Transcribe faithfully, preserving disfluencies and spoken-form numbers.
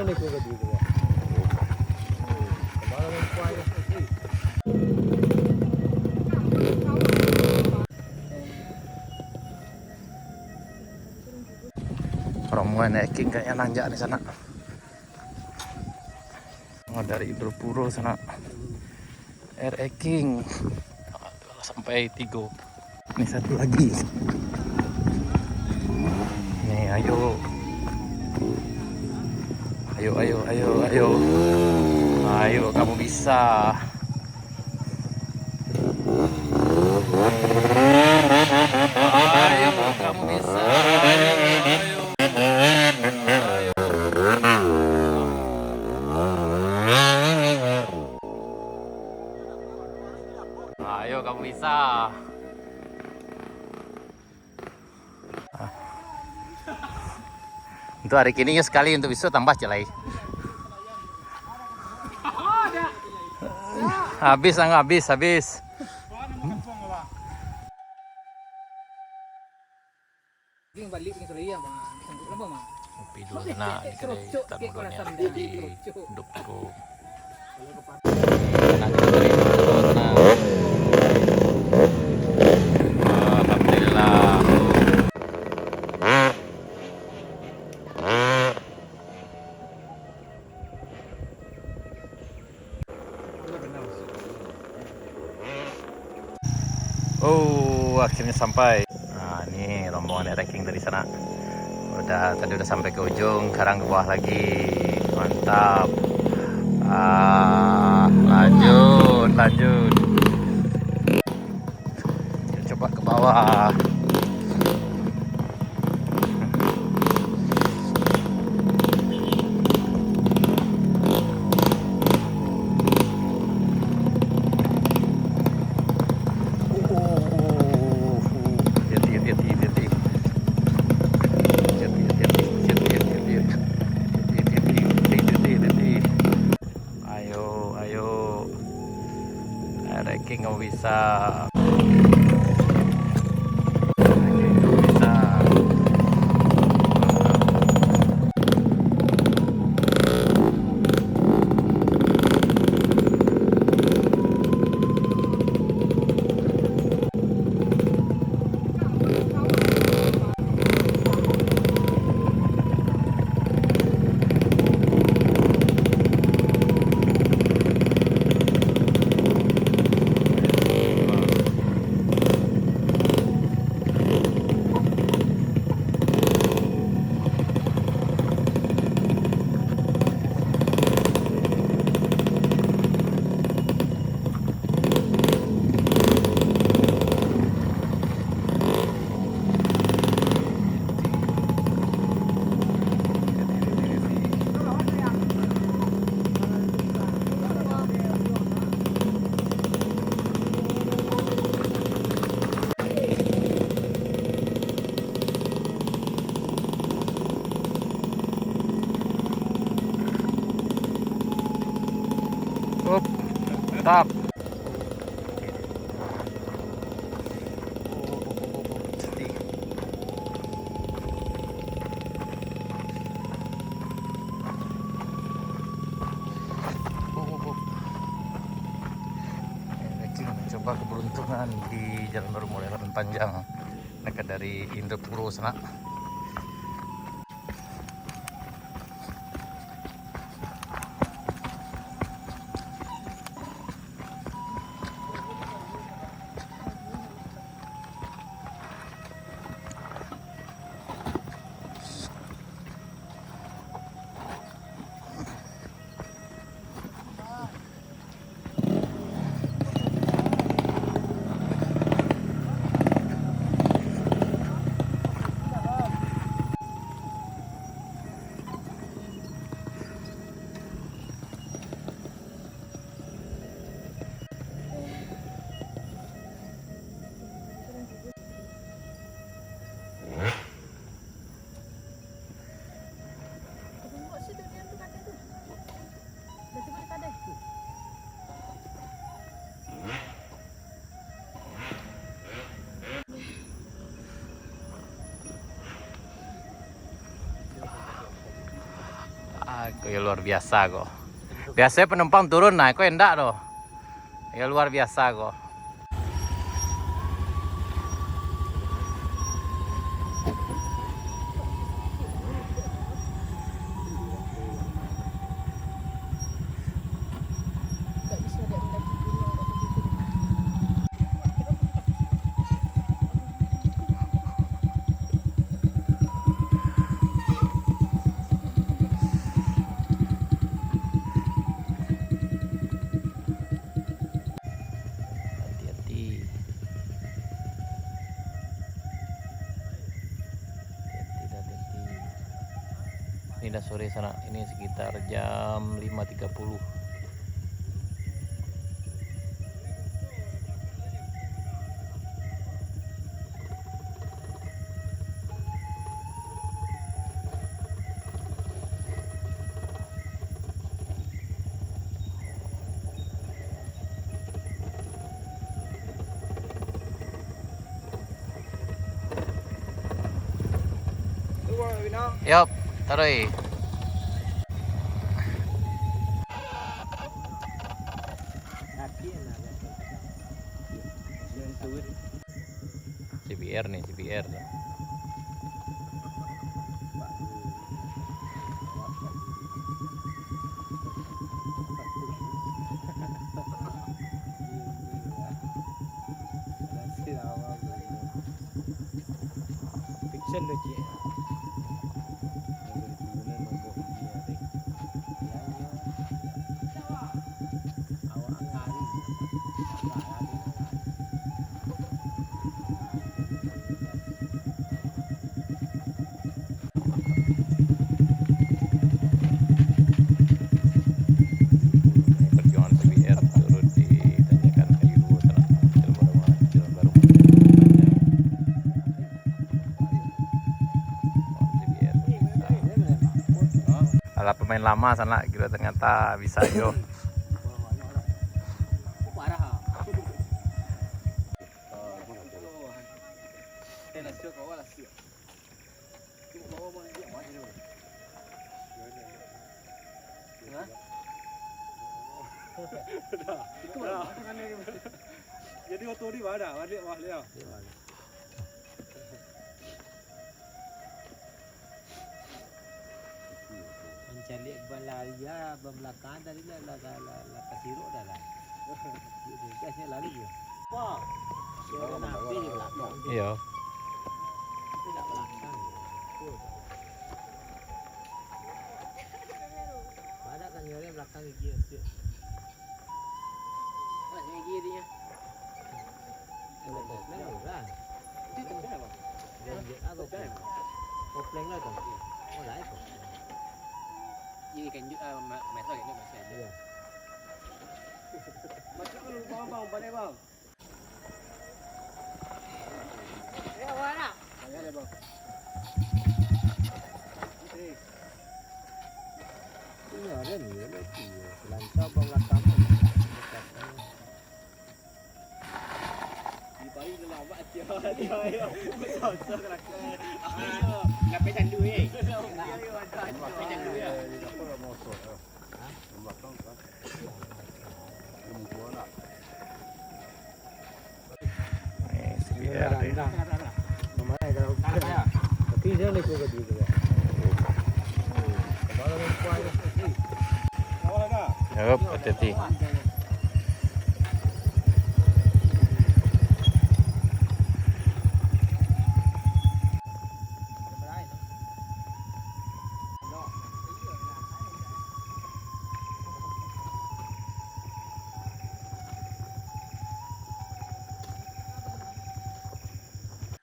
Rombongan hiking kayaknya nanjak di sana. Oh, dari Indrapura sana. Air King. Sampai tigo. Ini satu lagi. Nih, ayo. Ayo, ayo, ayo, ayo. Ayo, kamu bisa. Ayo, kamu bisa. Ayo, ayo. Ayo, kamu bisa. Untuk hari kini nyo sakali, untuk bisuak tambah ciek lai. Habis, ang, habis, habis. Kopi dulu nak di kedai Tan Mudo ni, di Dok Toko. Nak di kedai Dok Toko, nah. Alhamdulillah. Oh, akhirnya sampai. Nah, ini rombongan hiking dari sana. Udah, tadi udah sampai ke ujung, sekarang ke bawah lagi. Mantap. Ah, lanjut, lanjut. Kita coba ke bawah. Hati-hati, hati-hati, hati-hati. Hati-hati, hati-hati, hati-hati, hati-hati. Hati-hati, hati-hati, hati-hati, hati-hati. Ayo, ayo. Hiking kamu bisa. Hiking kamu bisa. Up, mantap. Mencoba keberuntungan di jalan baru mulai, jalan panjang. Dekat dari Indrapura sana. Ko yo luar biasa ko. Biasonyo panumpang turun, nah, ko indak doh. Yo luar biasa ko. Hati-hati. Hati-hati, hati-hati. Ini dah sore sanak. Ini sekitar jam lima tiga puluh. Yop, taruih. C B R ni, C B R tu. Fiction tu, cik. Perjuangan C B R turut ditanyakan kayu duo sanak. Jalan baru, jalan baru. Alah, pemain lama sanak, kiro ternyata bisa jo. Jadi waktu ni mana? Balik bawah dia. Mancaliak balarian, babalakangan tadi lah, lah, lah, lah, lah kasirok dah lah. Dia gasnyo lalu je. Wah. Dia napi di balakang. Iyo. Tapi tak balakang. Banyak kan nyo balakang gigi. Banyak gigi dia. Kalau kopling lah. Itu kopling apa? Ganjil lah kopling. Kopling lah tu. Oh, lain kopling. Ini ganjil, ah, ma-, meter ini masih ada. Iya. Masuk dulu, bang, bang, balik, bang. Ayo, bang, nak. Ayo, bang. Oke. Ini ada ni, ada ni. Lancar, bang, belakang. Di paling lambat dia, dia, dia. Sosok laki. Ayo. Lapeh candu, eh. Lapeh candu, ya. Eh, C B R ni. Tapi dia ni juga dia juga. Yup, hati-hati.